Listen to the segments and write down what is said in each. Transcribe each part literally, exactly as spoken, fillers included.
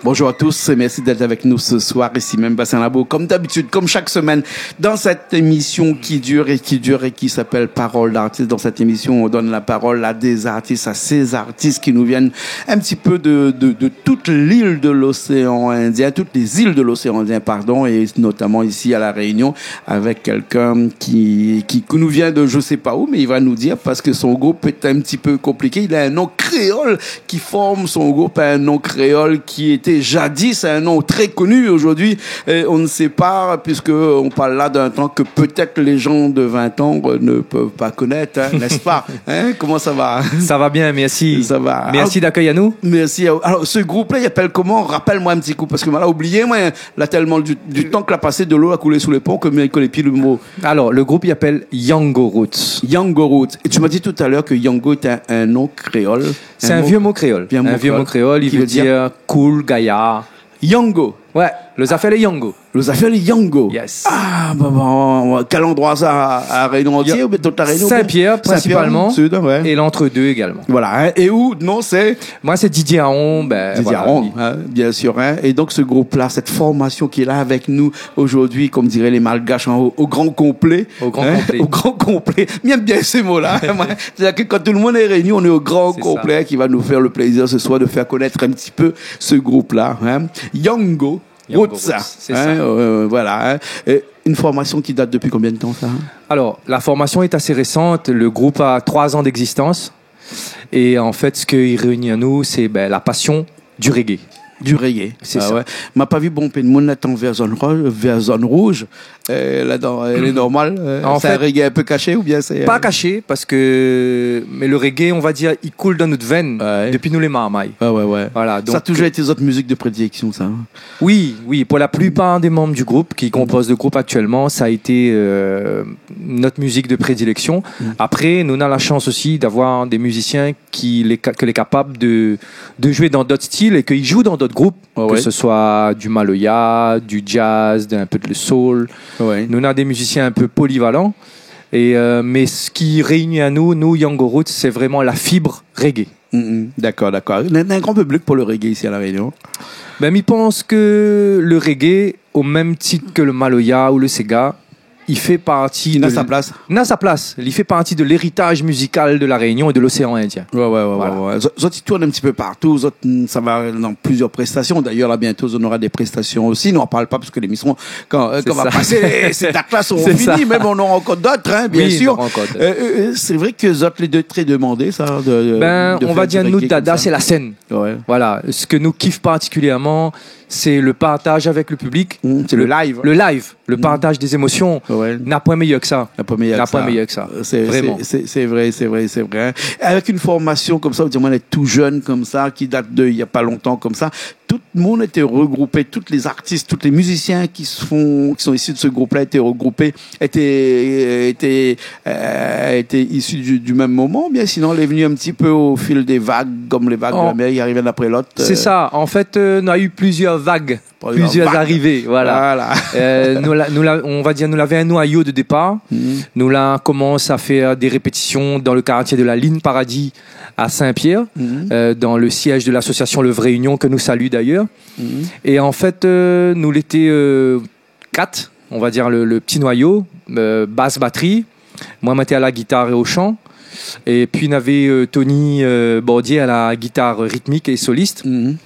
Bonjour à tous et merci d'être avec nous ce soir ici même Bassin Labou, comme d'habitude, comme chaque semaine, dans cette émission qui dure et qui dure et qui s'appelle Parole d'artiste. Dans cette émission, on donne la parole à des artistes, à ces artistes qui nous viennent un petit peu de, de, de toute l'île de l'océan Indien, toutes les îles de l'océan Indien, pardon, et notamment ici à La Réunion, avec quelqu'un qui, qui, qui nous vient de je sais pas où, mais il va nous dire, parce que son groupe est un petit peu compliqué. Il a un nom créole qui forme son groupe, un nom créole qui était jadis un nom très connu. Aujourd'hui, euh, on ne sait pas, puisque on parle là d'un temps que peut-être les gens de vingt ans, euh, ne peuvent pas connaître, hein, n'est-ce pas ? Hein, comment ça va ? Ça va bien, merci. Ça va. Merci d'accueillir nous. Merci à vous. Alors, ce groupe-là, il s'appelle comment ? Rappelle-moi un petit coup, parce que moi, la oublié, moi, la tèlman du, du tan ke la pasé, de lo la koulé sou lé pon, ke mi koné pi le mo. Alors, le groupe, il s'appelle Yango Roots. Yango Roots. Et tu m'as dit tout à l'heure que Yango est un, un nom créole. C'est un vieux mot créole. Un vieux mot créole, il veut dire cool, gaillard. Yango. Ouais, le zafèr lé Yango. Le zafèr lé Yango. Yes. Ah, bah, bah, ouais. Quel endroit ça, à, à Réunion entière ou bien toute la Réunion ? Saint-Pierre, principalement, Saint-Pierre, sud, ouais. Et l'Entre-Deux également. Voilà, hein. Et où ? Non, c'est Moi, c'est Didier Aron, ben, Didier Aron, hein, bien sûr, hein. Et donc, ce groupe-là, cette formation qui est là avec nous aujourd'hui, comme diraient les Malgaches, hein, au, au grand complet. Au grand complet. Au grand complet. J'aime bien ces mots-là. C'est-à-dire que quand tout le monde est réuni, on est au grand complet, qui va nous faire le plaisir ce soir de faire connaître un petit peu ce groupe-là, hein. Yango Roots, c'est ça. Hein, euh, voilà, hein. Et une formation qui date depuis combien de temps, ça ? Alors, la formation est assez récente. Le groupe a trois ans d'existence. Et en fait, ce qui réunit à nous, c'est, ben, la passion du reggae. Du reggae. C'est ça. Ma pa vi bonpé d'moun la tan vèr zone rouge, vèr zone rouge. Euh, la dan, lé normal. En fait, c'est un reggae un peu caché ou bien c'est, euh, pas caché, parce que, mais le reggae, on va dire, il coule dans notre veine depuis nous les marmailles. Ouais, ouais, ouais. Voilà, donc, ça a toujours été votre musique de prédilection, ça, hein ? Oui, oui, pour la plupart des membres du groupe qui composent le groupe actuellement, ça a été, euh, notre musique de prédilection. Après, nous, on a la chance aussi d'avoir des musiciens qui les, que les capables de, de jouer dans d'autres styles et qu'ils jouent dans d'autres groupes, que ce soit du maloya, du jazz, un peu de soul. Ouais. Nous, on a des musiciens un peu polyvalents. Et, euh, mais ce qui réunit à nous, nous, Yango Roots, c'est vraiment la fibre reggae. Mm, mm. D'accord, d'accord. Néna, néna un grand public pour le reggae ici à La Réunion ? Ben, mi pans que le reggae, au même titre que le maloya ou le séga, il fait partie de... Il a sa place. Il a sa place. Il fait partie de l'héritage musical de La Réunion et de l'océan Indien. Ouais, ouais, ouais. Voilà. Zot, zot i tourn un petit peu partout. Zot, mm, ça va dans plusieurs prestations. D'ailleurs, là, bientôt, on aura des prestations aussi. Nou an parl pa parce que l'émission, kan, euh, kan va pasé, sé dat-la sera fini, mais on aura encore d'autres, hein, bien sûr. Oui, on aura encore d'autres. Euh, euh, euh, c'est vrai que zot lé dé très demandé, ça, de, de faire du reggae comme ça. Ben, on va dire, nou, dada, c'est la scène. Ouais. Voilà. Ce que nous kiffe particulièrement, c'est le partage avec le public. Mm, c'est le live. Le live, le partage des émotions. Ouais. Na poin méyèr ke sa. Na poin méyèr ke sa. Vraiment. C'est, c'est, c'est vrai, c'est vrai, c'est vrai, hein. Avec une formation comme ça, ou di moin, lé tou jeune comme ça, qui date de il y a pas longtemps comme ça, tout le monde était regroupé, tous les artistes, tous les musiciens qui se font, qui sont issus de ce groupe-là étaient regroupés, étaient, étaient, euh, étaient issus du, du même moment, bien sinon, lé venu un petit peu au fil des vagues, comme les vagues de la mer, i ariv inn apré lot. C'est ça. En fait, euh, nou la u plizièr vag, plizièr arivé, voilà. Voilà. Euh, nou la, nou la, on va dir, nou lavé un noyau de départ. Mhm. Nou la komans a fèr des répétitions dans le quartier de la Ligne Paradis à Saint-Pierre, euh, dans le siège de l'association Le Vrai Union, que nous salue d'ailleurs. Mhm. Et en fait, euh, nou lété, euh, kat, on va dire le, le petit noyau, euh, basse, batterie. Moin, moin té à la guitare et au chant. Et puis, navé, euh, Tony, euh, Bordier à la guitare rythmique et soliste. Mhm.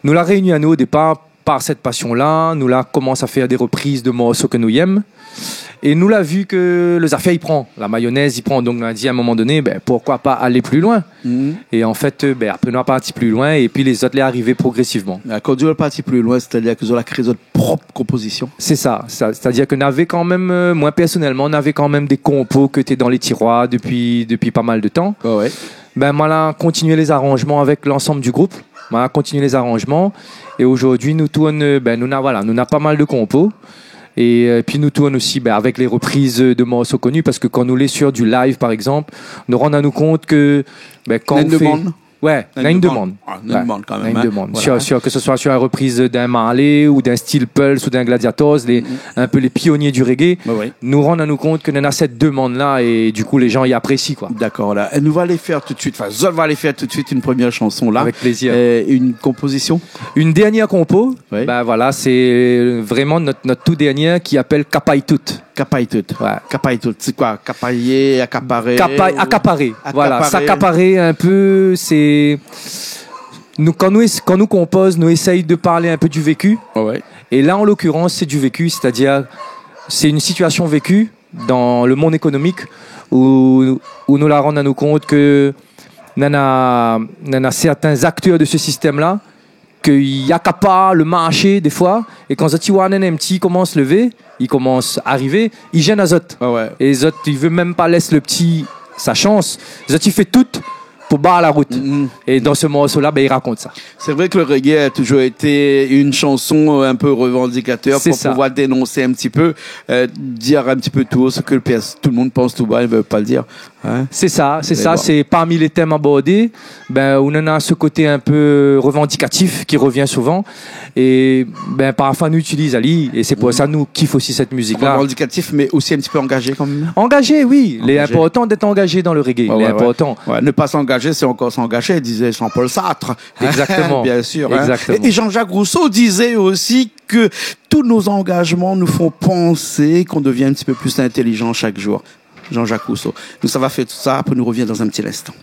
Nou la réuni anou au départ par cette passion-là. Nou la komans a fèr des reprises de morso ke nou yèm. É nou la vu ke lé zafèr i pran, la mayonèz i pran. Donk, nou la di à un moment donné, ben, pourquoi pas aller plus loin ? Mhm. É an fèt, euh, ben, apré, nou la parti pli loin, épi lézot lé arivé progrésivman. Kan ou di parti pli loin, sétadir ke zot la kréé zot prop konpozision ? Sé sa, sa, sétadir ke navé kan mèm, euh, moin pèrsonèlman, navé kan mèm dé konpo ke té dan lé tiroir dopi, dopi pa mal de tan. Ouais, ouais. Ben, moin la kontinié lé zaranjman avèk lansanm du group. Moin la kontinié lé zaranjman. É ojourdui, nou tourn, euh, ben, nou na, voilà, nou na pa mal de konpo. É, euh, épi nou tourn osi, ben, avèk lé repriz de morso koni, parske kan nou lé sur du live, par égzanp, nou rann anou kont ke, ben, kan ou fé... Néna in demann. Ouais, néna in demann. Ah, néna in demann kan mèm, hein. Voilà. Sur, sur, ke se soi sur in repriz d'in Marley ou d'in Steel Pulse ou d'in Gladiators, lé, in pé lé pionié du reggae, nou rann anou kont ke néna sèt demann-la é du kou, lé jan i aprési, koi. Dakor, la. É nou va alé fèr tout de suit, anfin, zot va alé fèr tout de suit in promièr shanson, la. Avèk plézir. Euh, in konpozisyon ? In dèrnièr konpo. Oui. Bin voilà, sé vréman nout, nout tou dèrnié ki apèl Kapay Tout. Kapay Tout. Ouais. Kapay Tout, sé koi ? Kapayé, akaparé, akaparé, voilà. Akaparé. S'accaparer un peu, sé, nou, kan nou es-, kan nou konpoz, nou éséy de parl in pé du vécu. Ouais, ouais. É la, an lokirans, sé du vécu, sétadir, sé in sitiasion véku dan le monn ékonomik ou, ou nou la rann anou kont ke néna, néna sèrtin aktèr de se sistèm-la, ke i akapar le marshé défoi, é kan zot i oi néna in pti i komans lévé, i komans arivé, i zèn azot. Ah ouais. É zot i vé mèm pa lès le pti sa shans, zot i fé tout pou bar la rout. Mm. É dan se morso-la, bin, i rakont sa. C'est vrai que le reggae a toujours été une chanson, euh, un peu revendicateur pour pouvoir dénoncer un petit peu, euh, dire un petit peu tout haut ce que le pers-, tout le monde pense tout bas, ils veulent pas le dire. Hein ? Sé sa, sé sa, sé parmi lé tèm abordé, bin, ou néna se koté in pé revandikatif ki revien souvan. É, bin, parfoi nou itiliz ali, é sé pou sa nou kif osi sèt mizik-la. Revendicatif, mais aussi un petit peu engagé quand même. Engagé, oui. Engagé. Il est important d'être engagé dans le reggae. Ouais, ouais, ouais. Il est important. Ouais, ne pas s'engager, c'est encore s'engager, disait Jean-Paul Sartre. Exactement. Bien sûr, hein. Exactement. Et, et Jean-Jacques Rousseau disait aussi que tous nos engagements nous font penser qu'on devient un petit peu plus intelligent chaque jour. Jean-Jacques Rousseau. Nou sava fé tout sa, apré nou revien dan in pti linstan.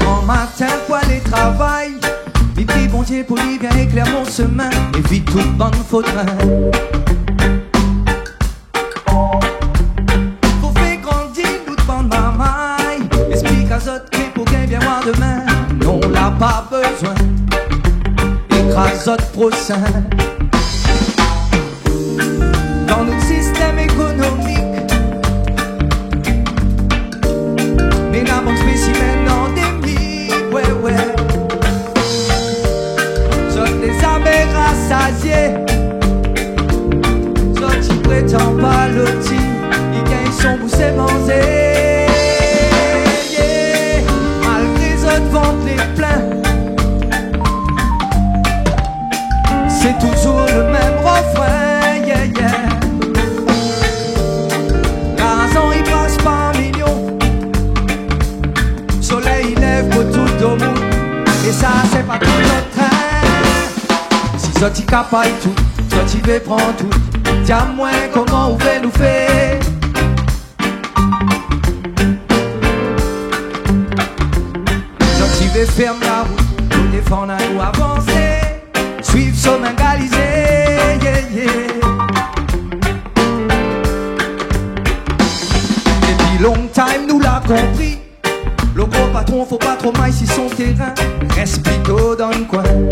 Gran matin pou alé travay, mi pri Bondié pou li vien éklèr mon shemin, évit tout bann fo trin. Fo fé grandi nout bann marmay, ésplik azot ke pou gingn bien oir demin, nou la pa bezoin ékraz zot prosin. Dan nout sistèm ékonomik, néna bann spésimenn andémik, ouais, ouais. Zot lé zamé rasazié. Zot i prétan pa loti, i gingn son bout sé manzé. Yeah. Malgré zot vant lé plin, sé touzour le mèm refrin, yeah, yeah. Larzan i bras par milion, solèy i lèv pou tout domoun, é sa sé pa tout nout trin. Si zot i kapay tout, zot i vé pran tout, di amoin koman ou vé nou fé. Zot i vé fèrm la rout pou défann anou avansé, suiv shomin égalizé, yeah, yeah. Dépi long time nou la konpri, lo gro patron fo pa tro may si son térin, rès plito dan in koin.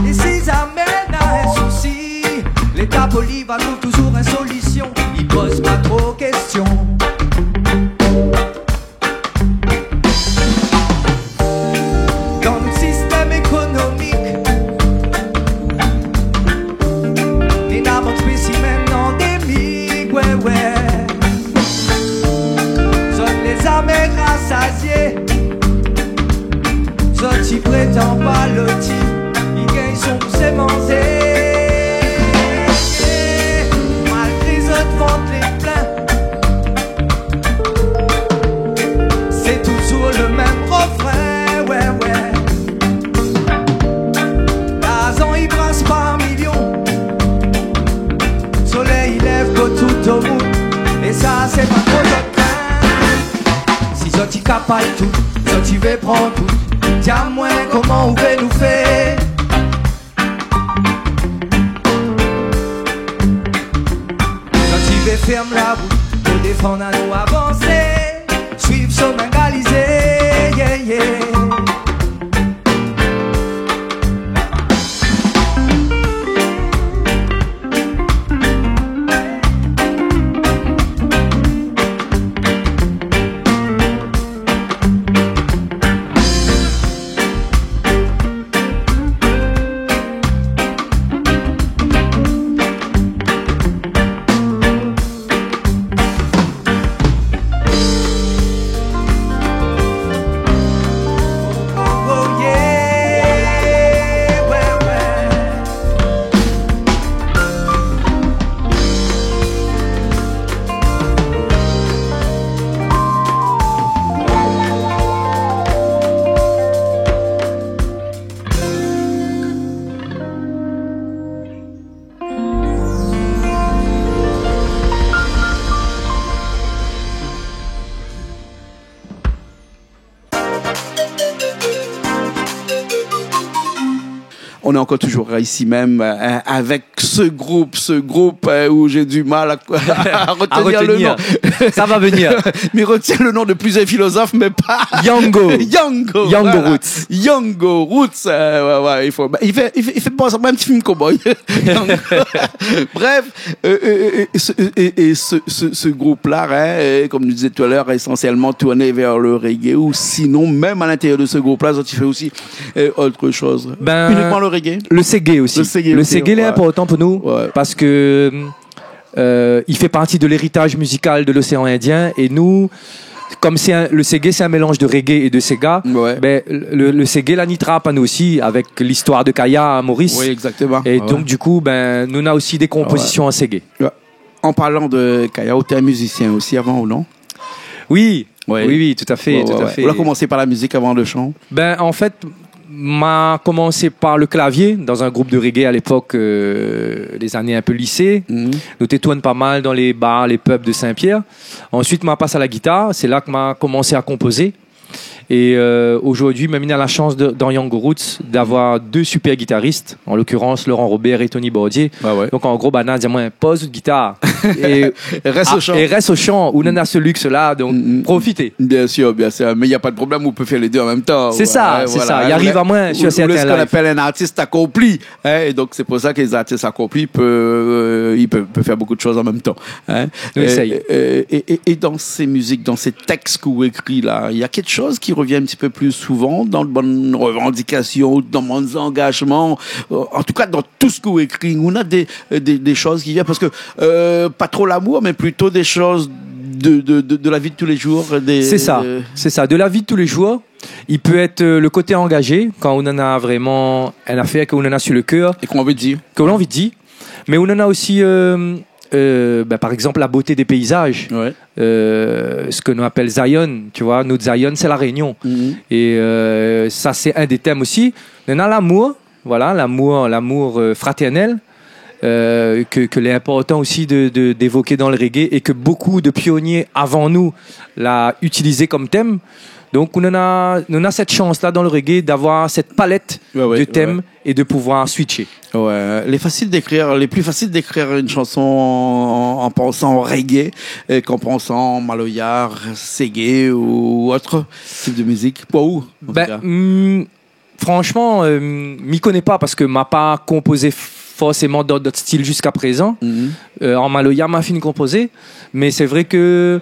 É si zamé na in sousi, Léta polivalan, touzour in solision, i poz pa tro késtion. Dan nout sistèm ékonomik, néna bann spésimenn andémik, ouais, ouais. Zot lé zamé rasazié. Zot i prétan pa loti, i gingn son bout sé manzé. Malgré zot vant lé plin, sé touzour le mèm refrin, ouais, ouais. Larzan i bras par milion, solèy i Sé pa tro zot krin. Si zot i kapab tout, zot i vé pran tout. Di amoin koman ou vé nou fé. Zot i vé ferm la rout pou défann anou avansé. Suiv somin galizé, yeah, yeah. On est encore toujours ici même, euh, avec ce groupe, ce groupe, euh, où j'ai du mal à, à retenir le nom. Ça va venir. Mais retiens le nom de plusieurs philosophes, mais pas Yango. Yango, Yango voilà. Roots. Yango Roots, euh, ouais, ouais, il faut, bah, il fait, il fait, il fait penser à un petit film cowboy. Yango. Bref, euh, euh, euh, et ce, et, et ce, ce, ce groupe-là, hein, euh, comme nous disait tout à l'heure, essentiellement tourné vers le reggae, ou sinon, même à l'intérieur de ce groupe-là, ça, tu fais aussi, euh, autre chose. Ben, uniquement le reggae ? Le seggae aussi. Le seggae, ok, ouais. Le seggae, il est important pour nous parce que, euh, il fait partie de l'héritage musical de l'océan Indien. Et nous, comme c'est un, le seggae, c'est un mélange de reggae et de séga, ouais, ben, le, le seggae, la ni trap anou aussi, avec l'histoire de Kaya à Maurice. Oui, exactement. Et ouais, donc, ouais, du coup, ben, nou néna aussi des compositions en seggae. Ouais. En parlant de Kaya, ou té in mizisien osi avan, ou non ? Oui, ouais, oui, oui, tout à fait, ouais, tout à fait. Ou la komansé par la mizik avan le shan ? Ben, en fait, ma komansé par le clavier dans un groupe de reggae à l'époque, euh, les années un peu lycée. Mhm. Nou té tourn pa mal dans les bars, les pubs de Saint-Pierre. Ensuite, ma pas à la guitare, c'est là que ma komansé à composer. Et, euh, aujourd'hui, ma néna la chance de, dans Yango Roots, d'avoir deux super guitaristes, en l'occurrence Laurent Robert et Tony Bordier. Ah ouais. Donc, en gros, banna la di amoin, poz out gitar. Et reste au chant. Et reste au chant, ou néna ce luxe-là, donc profitez. Bien sûr, bien sûr. Mais il y a pas de problème, on peut faire les deux en même temps. C'est ça, c'est ça. Ouais, voilà. I ariv amoin sur certains lives. Ou lé ce qu'on appelle un artiste accompli. Hein, et donc, c'est pour ça que les artistes accomplis peuvent, euh, ils peuvent, peuvent faire beaucoup de choses en même temps, hein. Nou éséy. Euh, et, et, et dans ces musiques, dans ces textes que vous écrivez là, il y a quelque chose qui revient un petit peu plus souvent dans le bann revendication, dans le bann engagement, euh, en tout cas dans tout ce que vous écrivez, ou néna des, des, des choses qui viennent, parce que, euh, pas trop l'amour, mais plutôt des choses de, de, de, de la vie de tous les jours, des, c'est ça, euh, c'est ça, de la vie de tous les jours. Il peut être, euh, le côté engagé, kan ou néna vréman in afèr ke ou néna sur le cœur. Et qu'on a envie de dire. Que ou la anvi dir. Mais ou néna aussi, euh, euh, ben, par exemple, la beauté des paysages. Ouais. Euh, ce que nou appelle Zion, tu vois. Nout Zion, c'est La Réunion. Mhm. Et, euh, ça, c'est un des thèmes aussi. Néna l'amour, voilà, l'amour, l'amour, euh, fraternel, euh, que, que lé inportan aussi de, de, d'évoquer dans le reggae et que beaucoup de pionniers avant nous l'a utilisé comme thème. Donc, nou néna, nou néna cette chance-là dans le reggae d'avoir cette palette de thèmes et de pouvoir switcher. Ouais, ouais. Lé fasil d'écrire, lé pli fasil d'écrire une chanson en, en, en pensant au reggae, euh, qu'en pensant maloya, seggae ou autre type de musique. Pour vous, en tout cas. Ben, hmm, Franchement, euh, mi koné pa parske ma pa konpozé forséman dan d'ot stil ziska prézan. Mhm. Euh, an maloya, ma fine konpozé, mé sé vré ke,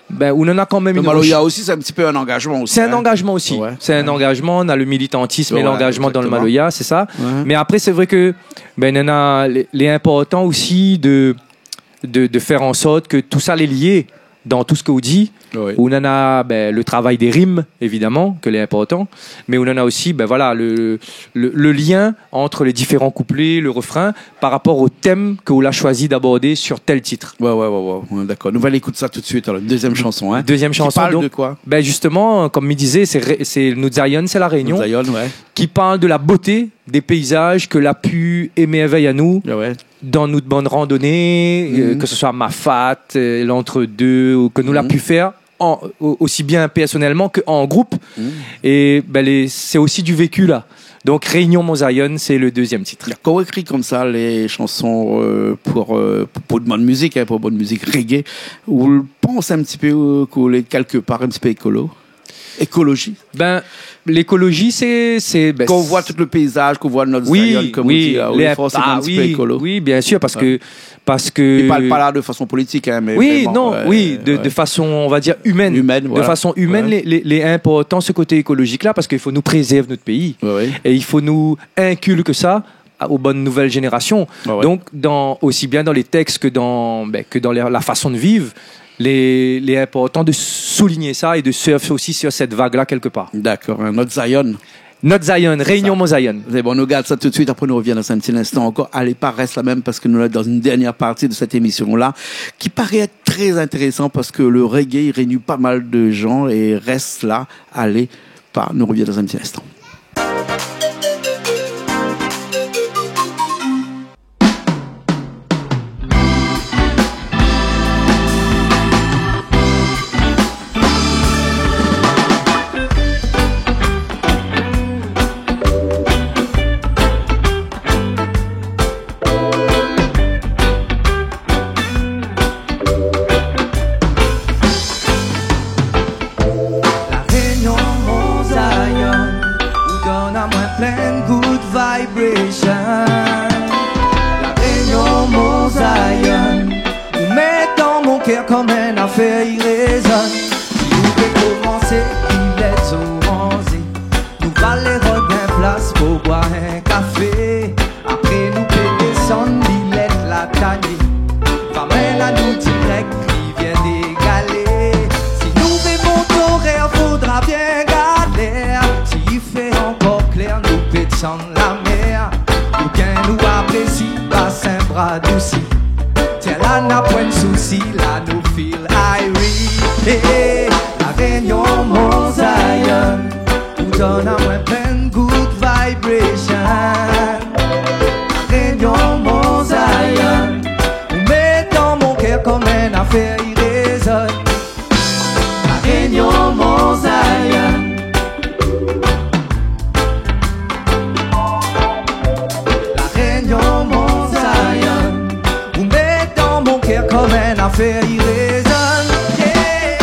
ben, ou néna kan mèm in rosh-. Le maloya aussi, c'est un petit peu un engagement aussi, hein. C'est un engagement aussi. Ouais. C'est un engagement, néna le militantisme et l'engagement dans le maloya, c'est ça. Ouais, exactement. Ouais. Mé apré, sé vré ke, ben, néna, lé, lé inportan aussi de, de, de faire en sorte que tout ça lé lié dans tout ce que ou di, ouais, ou néna, ben, le travail des rimes, évidemment, ke lé inportan, mé ou néna aussi, ben, voilà, le, le, le lien entre les différents couplets, le refrain, par rapport au thème ke ou la choisi d'aborder sur tel titre. Ouais, ouais, ouais, ouais. Ouais, d'accord. Nou va ékout sa tout de suite, alors. Une deuxième chanson, hein. Deuxième chanson, donc, qui parle de quoi ? Ben, justement, comme mi dizé, c'est ré-, c'est Nout Zion, c'est La Réunion, Nout Zion, ouais, qui parle de la beauté des paysages ke la pu émerveiller anou. Ah ouais. dan nout bann randoné, euh, ke se soi Mafate, euh, L'Entre-Deux, ou ke nou la pu fèr an, o-, osi bien pèrsonèlman ke an group. É, bin, lé, sé osi du vécu la. Donk, Réunion Mont Zion, sé le dezièm tit. Kan ou ékri konmsa lé shanson, euh, pou, euh, pou, pou bann mizik, hein, pou bann mizik reggae, ou pans in ti pé, euh, ke ou lé kèlkepar in ti pé ékolo ? Ékoloji ? Bin, lékoloji, sé, sé, bin, kan ou voi tout le péizaz, kan ou voi nout Zion, konm ou di, la, ou lé forséman in ti pé ékolo. Oui, bien sûr, parske Parske... Mi parl pa la de fason politik, hein, mé vréman, non, euh, oui, de, de fason, on va dir, imèn. Imèn, voilà. De fason imèn, lé, lé, lé inportan, se koté ékolozik la, parske i fo nou prézèrv nout péi. Ouais, ouais. É i fo nou inkilk sa a, o bann nouvèl zénérasion. Ouais, ouais. Donk, dan, osi bien dan lé tèks ke dan, bin, ke dan la, la fason de viv, lé, lé inportan de souligné sa é de surf osi sur sèt vag la kèlkepar. Dakor, hein, nout Zion. Nout Zion, Réunion Mont Zion. Sé bon, nou gard sa tout de suit, apré nou revien dan in ti linstan ankor. Alé pa, rès la mèm, parske nou lé dan in dèrnièr parti de sèt émision la, ki paré èt trè intérésan, parske le reggae i réuni pa mal de jan, é rès la, alé pa, nou revien dan in ti linstan. La Réunion, Mont Zion, ou donn amoin plin good vibration. La Réunion, Mont Zion, ou mèt dan mon kèr konm in afèr i rézone. Si ou vé komansé, i lé zoranzé, nou va alé rod in plas pou boir in kafé. Apré nou pé désann Vilèt la Tanié, va mèn anou dirèk Rivièr dé Galé. Si nou vé mont Torèr, fodra bien gard lèr. Si i fé ankor klèr, nou pé désann la mèr. Oubien nou aprési basin Bradousi. Tèr la na poin sousi, la nou feel irie. Hé, hé, La Réunion, Mont Zion, ou donn amoin plin good vibration. La Réunion, Mont Zion, ou mèt dan mon kèr konm in afèr i rézone. La Réunion, Mont Zion. La Réunion, Mont Zion, ou mèt dan mon kèr konm in afèr i rézone. Yeah.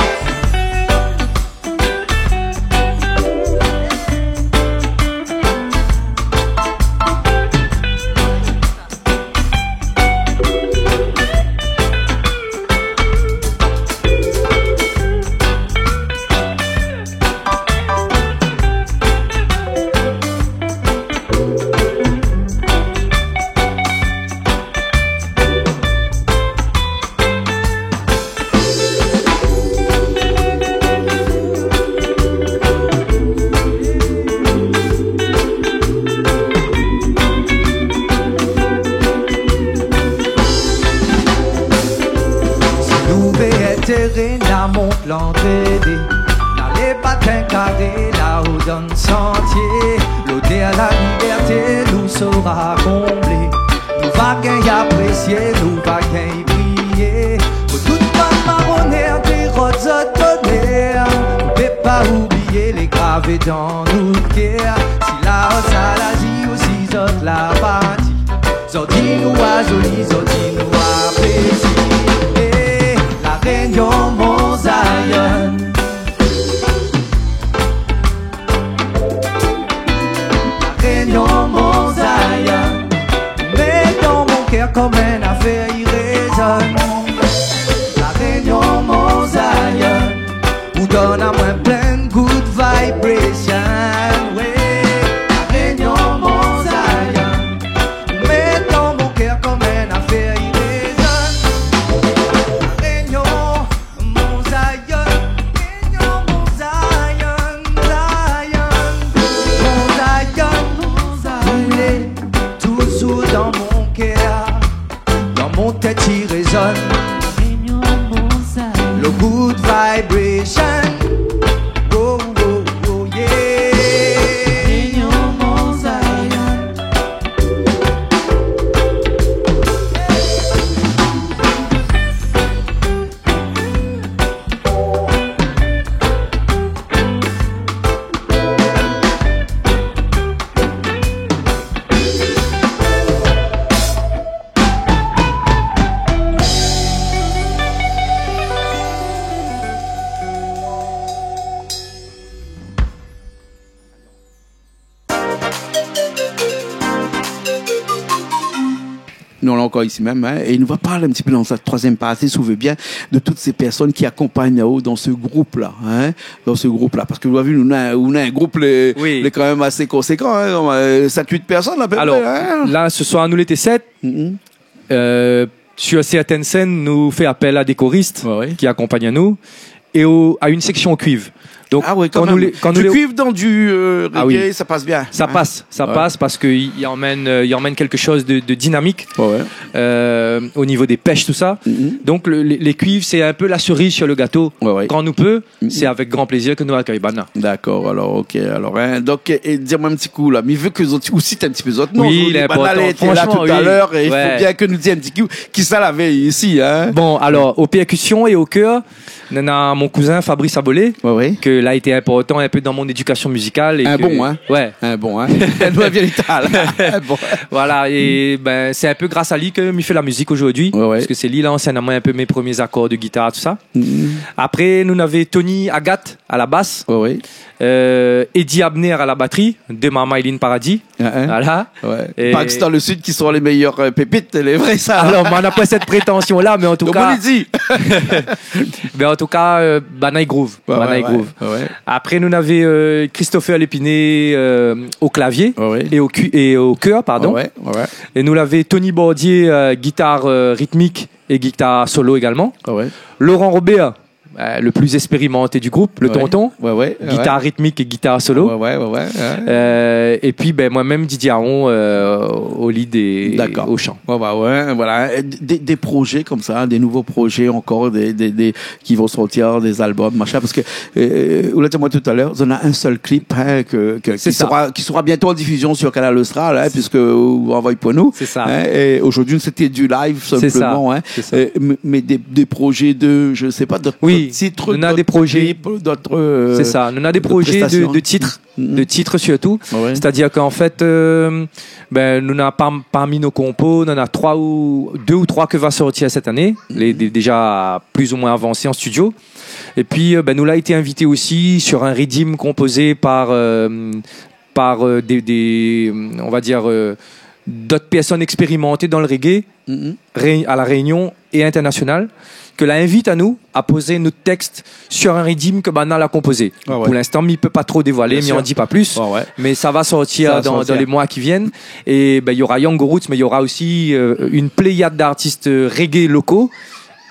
Si nou vé èt éré, na mont Landrédé, na lé batin karé, la ou donn santié, lodèr la libèrté nou sora konblé. Nou va gingn aprésié, nou va gingn briyé. Pou tout bann maronèr té rod zot tonèr, nou pé pa oublié lé gravé dan nout kèr. Si la Salazie ou si zot la parti, zordi nou azoli, zordi nou aprésié. La Réunion, Mont Zion. La Réunion, Mont Zion, mèt dan mon kèr konm in afèr i rézone. La Réunion, Mont Zion, ou donn amoin plin good vibration, ouais. La Réunion, Mont Zion, mèt dan mon kèr konm in afèr i rézone. La Réunion, Mont Zion, Réunion, Mont Zion, Zion. Mont Zion, Mont Zion, ou lé touzour dan mon kèr, dan mon tèt i rézone. Réunion, Mont Zion. Le good vibration. Oh, oh, oh, yeah. Réunion, Mont Zion. Bon, isi mèm, in, é nou va parl in ti pé dan sèt troizièm parti, si ou vé bien, de tout sé pèrsone ki akonpagn aou dan se group-la, in, dan se group-la. Parske ou la vi, nou néna, nou néna in group, lé, Oui. lé kan mèm asé konsékan, in, konm, euh, sèt, uit pèrsone, apépré, in. Alor, la, se soir, nou lété sèt. Mhm. Euh, sur certaines scènes, nou fé apèl a dé korist Ouais, ouais. ki akonpagn anou. É o, a une section cuivre. Donc, Ah ouais, quand kan nou mèm. lé, kan nou Tu lé cuives dans du, euh, Ah oui. reggae, ça passe bien, Ça hein. passe, ça Ouais. passe parce que i, i amèn, euh, i amèn quelque chose de, de dynamique, Ouais, ouais. euh, au niveau des pêches, tout ça. Mhm. Donc, le, les, les cuivres, c'est un peu la cerise sur le gâteau. Ouais, ouais. Quand nou pé, Mhm. c'est avec grand plaisir ke nou akèy banna. D'accord, alors, ok, alors, hein. Donc, euh, é di amoin in ti kou la, mi vé ke zot, ou sit in ti pé zot non, Oui, zot lé banna, important. Lété la Franchement, tout à oui. l'heure, é i fo Ouais. bien ke nou di in ti kou kisa lavé isi, hein. Bon, alors, aux percussions et au chœur, Néna mon kouzin Fabrice Abolé, Ouais, ouais. ke la été inportan in pé dan mon édikasyon mizikal é In ke bon, in ? Ouais. In bon, in ? In bon. Voilà, é bin, sé in pé gras a li ke mi fé la mizik zordi, Ouais, ouais. parske sé li la ansègn amoin in pé mé promié akor de gitar, tout sa. Mhm. Apré, nou navé Tony Agathe a la bas, Ouais, ouais. euh, Eddy Abner a la batri, dé marmay Lynn Paradis. Hein, hein. Voilà. Ouais. É Pa ke sé dan le sud ke sort lé méyèr, euh, pépit, lé vré sa. Alor, moin na pa sèt prétansyon-la, mé an tou ka, Donk, ou lé di. mé an tou ka, euh, banna i groove. Ouais, Banna ouais, i groove. ouais, ouais. Apré, nou navé, euh, Christopher Lépiné, euh, o klavié Ouais, ouais. é o kui-, é o kèr, pardon. Ouais, ouais, ouais. É nou navé Tony Bordier, euh, gitar, euh, ritmik é gitar solo égalman. Ouais, ouais. Laurent Robert, euh, le plus expérimenté du groupe, le Ouais. tonton. Ouais, ouais, ouais, Gitar ouais. ritmik é gitar solo. Ouais, ouais, ouais, ouais, ouais. Euh, é pi, bin, moin mèm, Didier Aron, euh, au lead é D'accord. au chant. Ouais, ouais, ouais, voilà. Et des, des projets comme ça, des nouveaux projets encore, des, des, des, qui vont sortir, des albums, machin, parce que, euh, ou la di amoin tout à l'heure, zot néna in sèl clip, hein, ke, ke, C'est ki ça. sera, ki sera bientôt en diffusion sur Kanal Austral, hein, puisque ou anvoy pou nou, C'est ça. hein, et aujourd'hui, c'était du live C'est ça. simplement, hein. C'est ça. Euh, mais, mais des, des projets de, je sais pas, d'autres Oui, titres, nou néna d'autres dé projé. clips, d'autres, euh, C'est ça. Nou néna dé d'autres projé de, prestations. de titres, Mhm. de titres surtout. Ouais. C'est-à-dire qu'en fait, euh, bin, nou néna par-, parmi nos compos, nou néna trois ou, deux ou trois ke va sortir cette année, Mhm. lé, dé-, déjà plus ou moins avancés en studio. Et puis, euh, bin, nou la été invité aussi sur un riddim composé par, euh, par, euh, des, des, on va dire, euh, d'autres personnes expérimentées dans le reggae, Mhm. Ré-, à La Réunion et international, ke la invit anou a pozé nout tèks sur un riddim ke banna la konpozé. Ah ouais. Pou l'instan, mi pé pa tro dévoilé, Bien mi sûr. an di pa plus, Ouais, ouais. mé sa va sortir Ça va dan, sortir. dan lé moi ki vienn. É bin, il y aura Yango Roots, mais il y aura aussi, euh, une pléiade d'artistes, euh, reggae locaux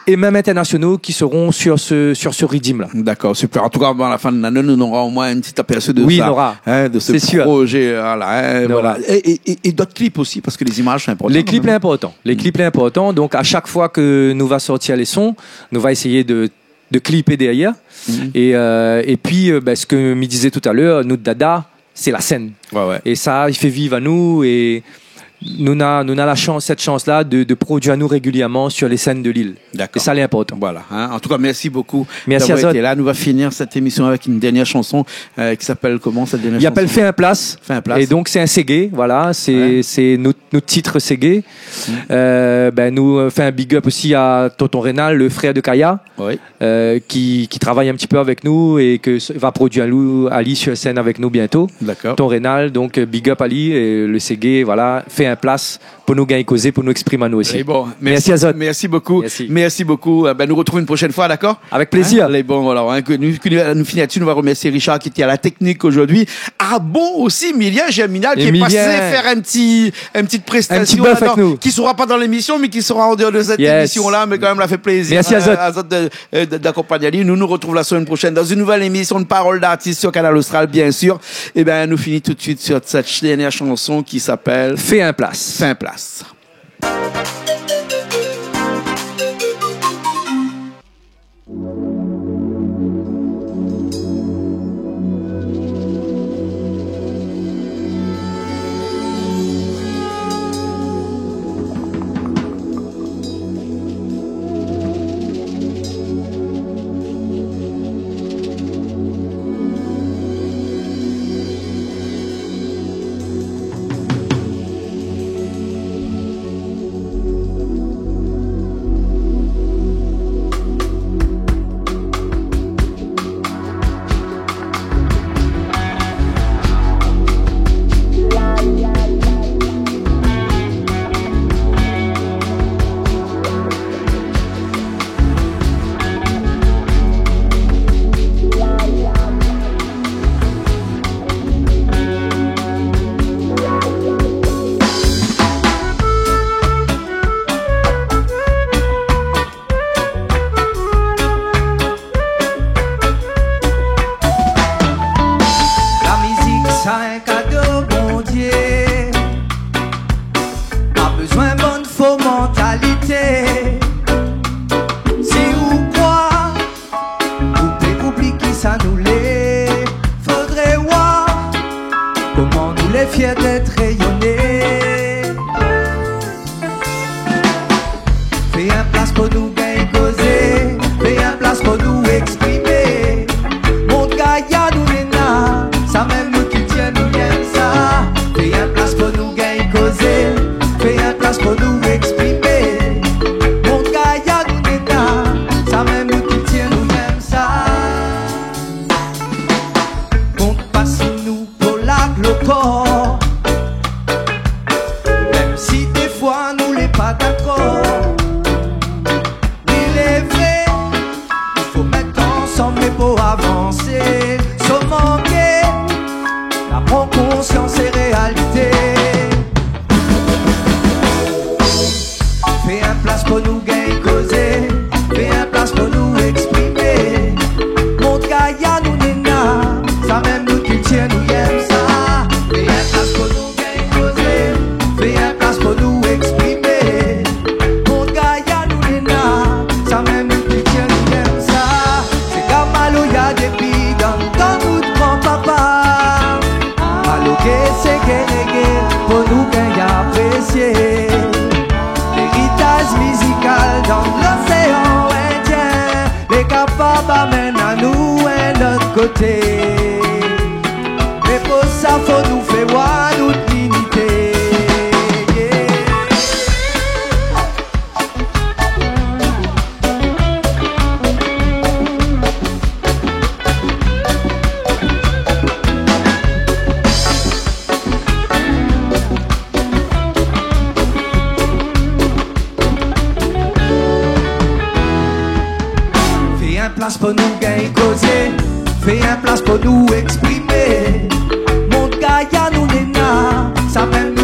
et même internationaux qui seront sur ce, sur ce riddim-là. D'accord, super. En tout cas, avant la fin de l'année, nou nora au moins un petit aperçu de Oui, ça, nora. hein, de ce C'est sûr. projet, voilà, hein, Nora. voilà. Et, et, et, et d'autres clips aussi, parce que les images, c'est important Les quand clips, même. lé inportan. Les Mm. clips, lé inportan. Donc, à chaque fois ke nou va sortir les sons, nou va essayer de, de clipper derrière. Mm. Et, euh, et puis, euh, ben, ce que mi disais tout à l'heure, nout dada, sé la sèn. Ouais, ouais. É sa i fé viv anou é nou na, nou na la chans, sèt chans-la de, de produir anou régulièrman sur les scènes de l'île. D'accord. É sa lé inportan. Voilà, hein. En tout cas, merci beaucoup Merci à d'avoir été là. Nous va finir cette émission avec une dernière chanson, euh, qui s'appelle comment, cette dernière chanson ? I apèl Fé in plas. Fé in plas. É donk sé in seggae, voilà, sé, Ouais. sé nout, nout tit seggae. Mm. Euh, ben, nou, euh, fé in big up aussi à Tonton Rénal, le frère de Kaya. Oui. euh, ki, ki travay in ti pé avèk nou é ke s-, va produir ali, ali sur scène avèk nou bientôt. D'accord. Ton Rénal, donk, euh, big up ali, é le seggae, voilà, Fé in plas pou nou gingn kozé, pou nou éksprim anou osi. Lé bon. Merci à zot. Merci beaucoup. Merci. Merci beaucoup. Euh, ben, nou retrouv une prochaine fois, d'accord ? Avec plaisir. Hein ? Lé bon, alor, hein, ke nou, ke nou, nou fini là-dessus, nou va remèrsié Richard ki lété à la technique aujourd'hui. Ah bon, aussi, Emilien Germinal, qui est Emilien. passé faire un petit, une petite prestation Un petit bœuf avec là-dedans, nous. qui sera pas dans l'émission, mais qui sera en dehors de cette Yes. émission-là, mais quand même, la fé plézir, Merci à euh, zot. à zot de, euh, de, d'akonpagn ali. Nou, nou retrouv la semaine prochaine dans une nouvelle émission de Parole d'artiste sur Kanal Austral, bien sûr. Eh ben, nou fini tout de suite sur cette dernière chanson qui s'appelle Fé in plas. Fé in plas. Mé pou sa fo nou fé war nout linité. Yeah. Fé in plas pou nou gingn kozé, fé in plas pou nou éksprimé. Mont Gaya nou néna, sa mèm